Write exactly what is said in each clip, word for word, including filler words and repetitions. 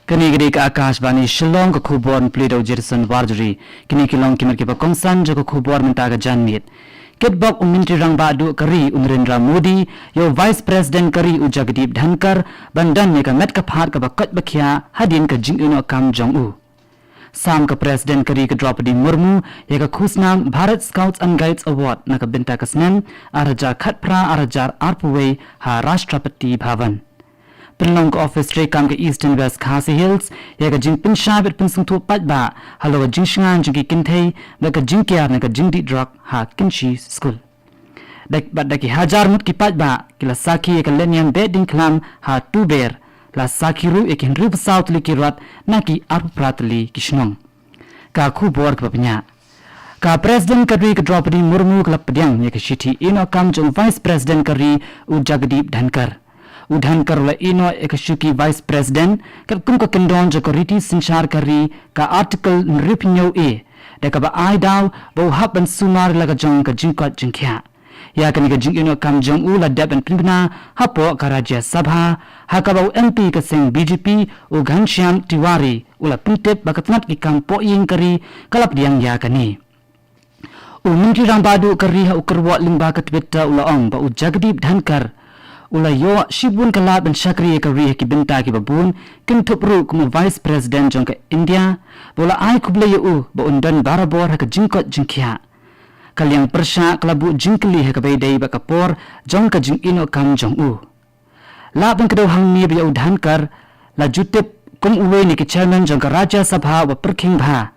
Kane ka dei ka Akashvani Shillong, ka khubor pule da u Jerison Warjri. Kine ki long ki mat kiba kongsan jong ka khubor mynta ka janmiet. Kitbok u Myntri Rangbah Duh ka ri u Narendra Modi ïa u Vice President ka ri u Jagdeep Dhankhar ban don ïa ka met ka phad kaba koit ba khiah hadien ka jingïehnoh kam jong u. Sam ka President ka ri ka Droupadi Murmu ïa ka khusnam Bharat Scouts and Guides Award na ka bynta ka snem ar hajar khatphra ar hajar arphew wei ha Rashtrapati Bhavan. Pynlong ka office treikam ka Eastern West Khasi Hills ïa ka jingpynshai bad pynsngewthuh paidbah halor ka jingshngaiñ jong ki kynthei bad ka jingkiar na ka jingdih drok ha Kynshi School. Da, bad da ki hajar ngut ki paidbah ki la sakhi ïa ka lehniam Behdeiñkhlam ha Tuber, la sakhi ruh ïa ki hynriewphew saw tylli ki rot na ki arphew phra tylli ki shnong. Ka khubor kaba bniah. Ka President ka ri ka Droupadi Murmu ka la pdiang ïa ka shithi ïehnoh kam jong u Vice President ka ri u Jagdeep Dhankhar. U Dhankhar u la ïehnoh ïa ka shuki Vice President katkum ka kyndon jong ka riti synshar ka ri ka Article hynriewphew hynñiew A, da kaba ai daw ba u hap ban sumar ïa la ka jong ka jingkoit jingkhiah. Ïa kane ka jingïehnoh kam jong u la dep ban pynbna hapoh ka Rajya Sabha, ha kaba u M P ka seng B J P u Ghanshyam Tiwari u la pyntip ba ka tnat ki kam pohïing ka ri ka la pdiang ïa kane. U Myntri Rangbah Duh ka ri ha u kyrwoh lyngba ka Twitter u la ong ba u Jagdeep Dhankhar u la ïoh shibun ka lad ban shakri ïa ka ri ha ki bynta kiba bun, kynthup ruh kum u Vice President jong ka India, ba u la ai khublei ïa u ba un don barabor ha ka jingkoit jingkhiah. Ka liang pyrshah ka la buh jingkylli ha kaba ïadei bad ka por jong ka jingïehnoh kam jong u. Lah ban kdew hangne ba ïa u Dhankhar la ju tip kum uwei na ki chairman jong ka Rajya Sabha uba pyrkhing bha,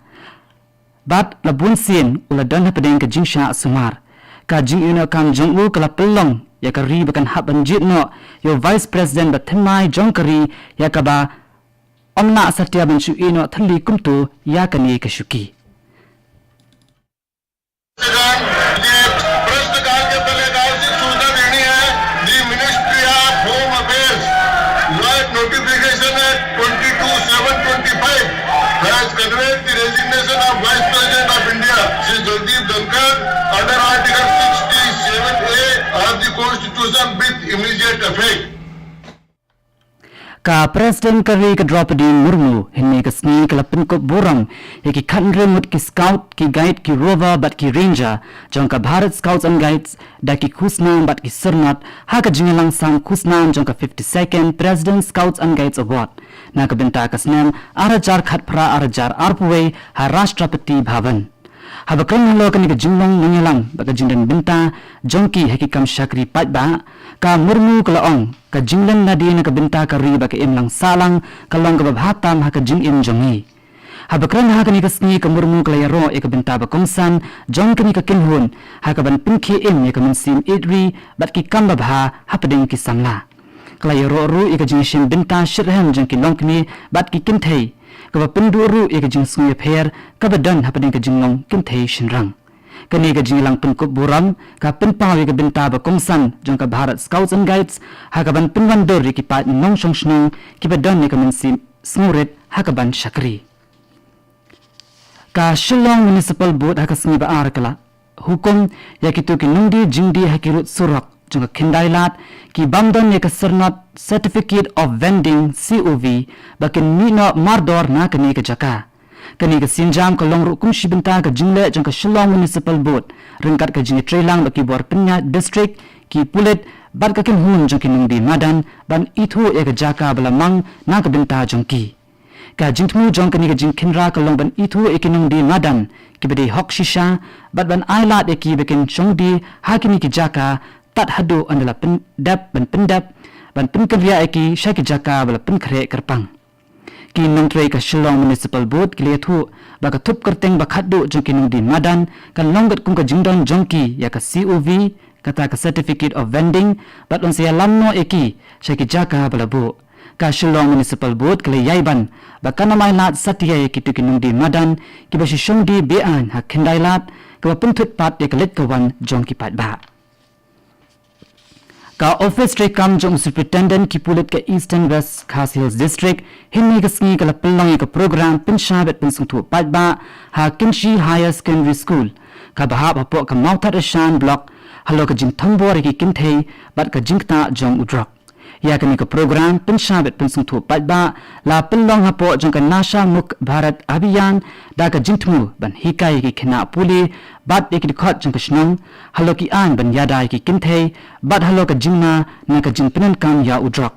bad la bunsien u la don hapdeng ka jingshah sumar. Ka jingïehnoh kam jong u ka la pynlong ïa ka ri ba kan hap ban jied noh ïa u Vice President ba thymmai jong ka ri, ïa kaba ym lah satia ban shu ïehnoh thylli kumto ïa kane ka shuki. प्रश्नकाल के पहले एक आवश्यक सूचना देनी है। The Ministry of Home Affairs, Joint Notification Act twenty-two seven twenty-five has conveyed the resignation of Vice President of India, Shri Jagdeep Dhankhar, under Article sixty-seven A of the Constitution with immediate effect. Ka President ka ri ka Droupadi Murmu hynne ka sngi ka la pynkup burom ïa ki khathynriew ngut ki Scout, ki Guide, ki Rover bad ki Ranger jong ka Bharat Scouts and Guides da ki khusnam bad ki syrnod ha ka jingïalang sam khusnam jong ka fifty-second President Scouts and Guides Award na ka bynta ka snem ar hajar khatphra ar hajar arphew wei ha Rashtrapati Bhavan. Haba kren halor kane ka jinglong nongïalam bad ka jingdon bynta jong ki ha ki kam shakri paidbah, ka Murmu ka la ong ka jinglen lade na ka bynta ka ri bad ka imlang sahlang ka long kaba bha tam ha ka jingim jong ngi. Haba kren ha kane ka sngi, ka Murmu ka la ïaroh ïa ka bynta ba kongsan jong kane ka kynhun ha kaban pynkhie im ïa ka mynsiem ïeit ri bad ki kam babha hapdeng ki samla. Ka la ïaroh ruh ïa ka jingïashim bynta shitrhem jong ki longkmie bad ki kynthei, kaba pynduh ruh ïa ka jingsngew ïapher kaba don hapdeng ka jinglong kynthei shynrang. Kane ka jingïalang pynkup burom ka pynpaw ïa ka bynta ba kongsan jong ka Bharat Scouts and Guides ha kaban pynwandur ïa ki paid nongshong shnong kiba don ïa ka mynsiem sngewrit ha kaban shakri. Ka Shillong Municipal Board ha ka sngi ba ar ka la hukum ïa kito ki nongdie jingdie ha ki rud surok jong ka Khyndai Lad, ki bym don ïa ka syrnod Certificate of Vending, C O V, ba kin mih noh mardor na kane ka jaka. Kane ka sienjam ka long ruh kum shi bynta ka jingleh jong ka Shillong Municipal Board ryngkat ka jingïatreilang bad ki bor pynïaid district, ki pulit bad ka kynhun jong ki nongdie madan ban ithuh ïa ka jaka ba la mang na ka bynta jong ki. Ka jingthmu jong kane ka jingkhynra ka long ban ithuh ïa ki nongdie madan kiba dei hok shisha bad ban ailad ïa ki ba kin shong die ha kine ki jaka tad haduh ynda la pyndep, ban pyndep ban pynkynriah ïa ki sha ki jaka ba la pynkhreh kyrpang. Ki nongtrei ka Shillong Municipal Board ki la ïathuh ba ka thup kyrteng ba khatduh jong ki nongdie madan kan long katkum ka jingdon jong ki ïa ka C O V, kata ka Certificate of Vending, bad yn sa ïalam noh ïa ki sha ki jaka ba la buh. Ka Shillong Municipal Board ka la ïai ban ba kan ym ailad satia ïa kito ki nongdie madan kiba shu shong die beaiñ ha Khyndai Lad, kaba pynthut pat ïa ka leit ka wan jong ki paidbah. Ka ophis treikam jong u Superintendent ki pulit ka Eastern West Khasi Hills District hynne ka sngi ka la pynlong ïa ka program pynshai bad pynsngewthuh paidbah ha Kynshi Higher Secondary School, kaba hap hapoh ka Mawthadraishan Block, halor ka jingthombor ïa ki kynthei bad ka jingktah jong u drok. Ïa kane ka program pynshai bad pynsngewthuh paidbah la pynlong hapoh jong ka Nasha Mukt Bharat Abhiyan da ka jingthmu ban hikai ïa ki khynnah pule bad ïa ki dkhot jong ka shnong halor ki aiñ ban ïada ïa ki kynthei bad halor ka jingma na ka jingpyndonkam ïa u drok.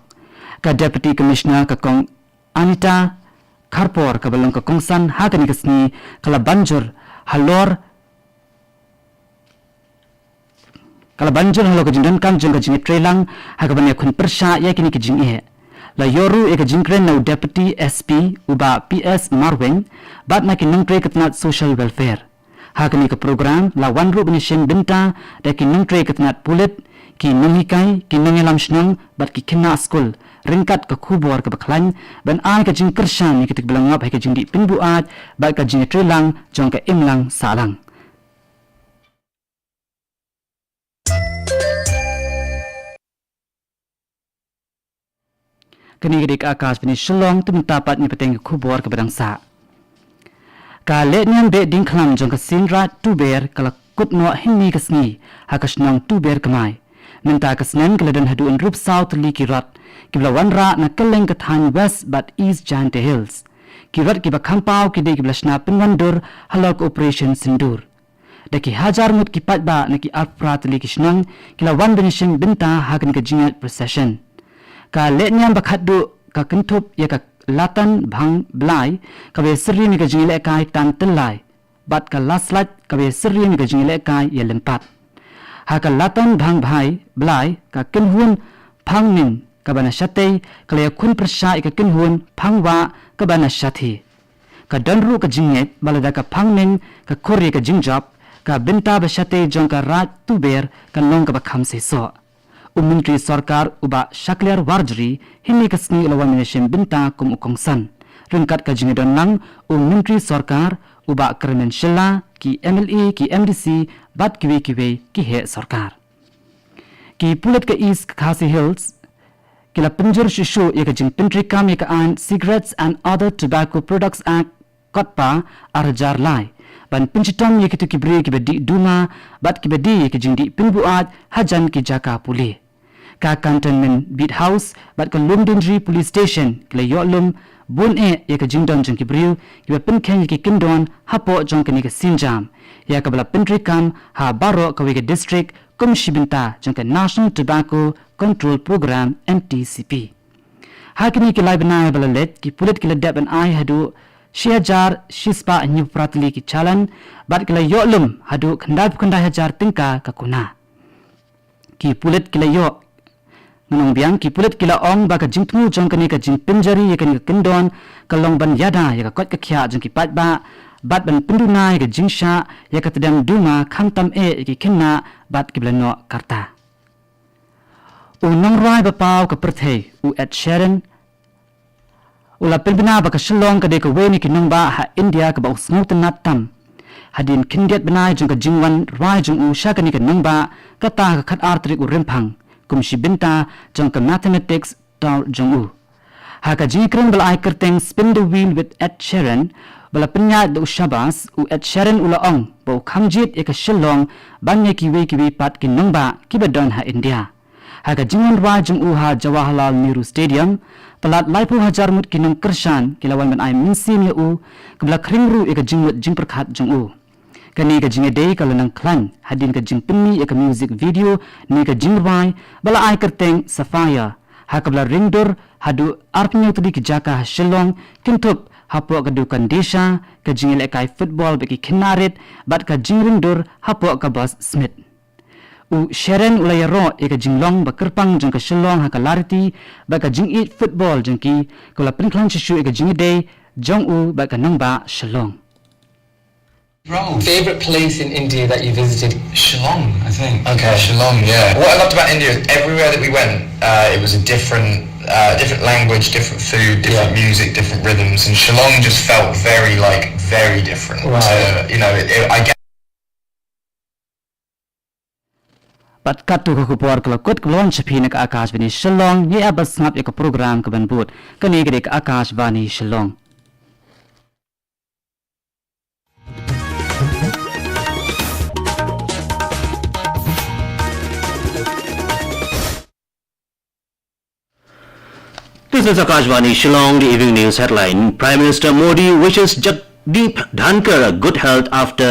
Ka Deputy Commissioner, ka Kong Anita Kharpor, kaba long ka kongsan ha kane ka sngi, ka la ban jur halor ka la ban jur halor ka jingdonkam jong ka jingïatreilang ha kaban ïakhun pyrshah ïa kine ki jingeh. La ïoh ruh ïa ka jingkren na u Deputy S P, u Bah P S Marwein, bad na ki nongtrei ka tnat Social Welfare. Ha kane ka program la wan ruh ban ïashim bynta da ki nongtrei ka tnat pulit, ki nonghikai, ki nongïalam shnong bad ki khynnah skul, ryngkat ka khubor kaba khlaiñ, ban ai ka jingkyrshan ïa kito kiba la ngop ha ka jingdih pynbuaid bad ka jingïatreilang jong ka imlang sahlang. Kane ka dei ka Akashvani Shillong, te mynta pat ngin ïa bteng ïa ka khubor kaba dang sah. Ka lehniam beh diengkhlam jong ka sien raid Tuber ka la kut noh hynne ka sngi ha ka shnong Tuber Kmai. Mynta ka snem ka la don haduh hynriewphew saw tylli ki rot kiba la wanrah na kylleng ka thaiñ West bad East Jaintia Hills. Ki rot kiba kham paw ki dei kiba la shna pynwandur halor ka Operation Sindoor. Da ki hajar ngut ki paidbah na ki arphew phra tylli ki shnong ki la wan ban ïashim bynta ha kane ka jingïaid procession. Ka lehniam ba khatduh ka kynthup ïa ka Latan Bhang Blai, kaba ïasyriem ïa ka jingïalehkai tan tyllai, bad ka Laslait, kaba ïasyriem ïa ka jingïalehkai ïalympat. Ha ka Latan Bhang Bhai Blai, ka kynhun Phang Nin kaba na shatei ka la ïakhun pyrshah ïa ka kynhun Phang Wah kaba na shathie. Ka don ruh ka jingngeit ba lada ka Phang Nin ka khur ïa ka jingjop, ka bynta ba shatei jong ka raid Tuber kan long kaba kham seisoh. U Myntri Sorkar, u Bah Shakliar Warjri, hynne ka sngi u la wan ban ïashim bynta kum u kongsan, ryngkat ka jingïadon lang u Myntri Sorkar, u Bah Kyrmen Shylla, ki M L A, ki M D C bad kiwei kiwei ki heh sorkar. Ki pulit ka East Khasi Hills ki la pynjur shuh shuh ïa ka jingpyntreikam ïa ka aiñ Cigarettes and Other Tobacco Products Act, COTPA, ar hajar lai, ban pynshitom ïa kito ki briew kiba dih duma bad kiba die ïa ka jingdih pynbuaid hajan ki jaka pule. Ka Cantonment Beat House bad ka Lumdiengjri Police Station ki la ïoh lum bun eh ïa ka jingdon jong ki briew kiba pynkheiñ ïa ki kyndon hapoh jong kane ka sienjam, ïa kaba la pyntreikam ha baroh kawei ka district kum shi bynta jong ka National Tobacco Control Programme, N T C P. Ha kine ki lai bnai ba la leit, ki pulit ki la dep ban ai haduh shi hajar shi spah hynñiewphew phra tylli ki challan, bad ki la ïoh lum haduh khyndaiphew khyndai hajar tyngka ka kuna. Ki pulit ki la ïoh, ngan ong biang, ki pulit ki la ong ba ka jingthmu jong kane ka jingpynjari ïa kane ka kyndon ka long ban ïada ïa ka koit ka khiah jong ki paidbah, bad ban pynduna ïa ka jingshah ïa ka tdem duma, khamtam eh ïa ki khynnah bad kiba la noh ka rta. U nongrwai ba paw ka pyrthei, u Ed Sheeran, u la pynbna ba ka Shillong ka dei kawei na ki nongbah ha India kaba u sngewtynnat tam. Hadien khyndiat bnai jong ka jingwan rwai jong u sha kane ka nongbah, kata ha ka khatar tarik u Rymphang, kum shi bynta jong ka Mathematics Tour jong u. Ha ka jingïakren ba la ai kyrteng Spin the Wheel with Ed Sheeran, ba la pynïaid da u Shabas, u Ed Sheeran u la ong ba u kham jied ïa ka Shillong ban ïa kiwei kiwei pat ki nongbah kiba don ha India. Ha ka jingwan rwai jong u ha Jawaharlal Nehru Stadium, palat laiphew hajar ngut ki nongkyrshan ki la wan ban ai mynsiem ïa u, kaba la khring ruh ïa ka jingmut jingpyrkhat jong u. Kane ka jingïadei ka la nang khlaiñ hadien ka jingpynmih ïa ka music video ne ka jingrwai ba la ai kyrteng Sapphire, ha kaba la ring dur haduh arphew hynñiew tylli ki jaka ha Shillong, kynthup hapoh ka dukan Disha, ka jingïalehkai football bad ki khynnah rit, bad ka jingring dur hapoh ka Bus Smith. U Sheeran u la ïaroh ïa ka jinglong ba kyrpang jong ka Shillong ha ka lariti bad ka jingïeit football jong ki, kaba la pynkhlaiñ shuh shuh ïa ka jingïadei jong u bad ka nongbah Shillong. Bro, favorite place in India that you visited? Shillong, I think. Okay. Shillong, yeah. What I loved about India is everywhere that we went, uh, it was a different, uh, different language, different food, different Yeah. music, different rhythms, and Shillong just felt very, like, very different Wow. to, you know, it, it, I guess Bad katto ka khubor ka la kut ka la wan sha phi na ka Akashvani Shillong, ngi ap ban sngap ïa ka program kaban bud. Kane ka dei ka Akashvani Shillong. This is Akashvani Shillong, the evening news headline. Prime Minister Modi wishes Jagdeep Dhankhar good health after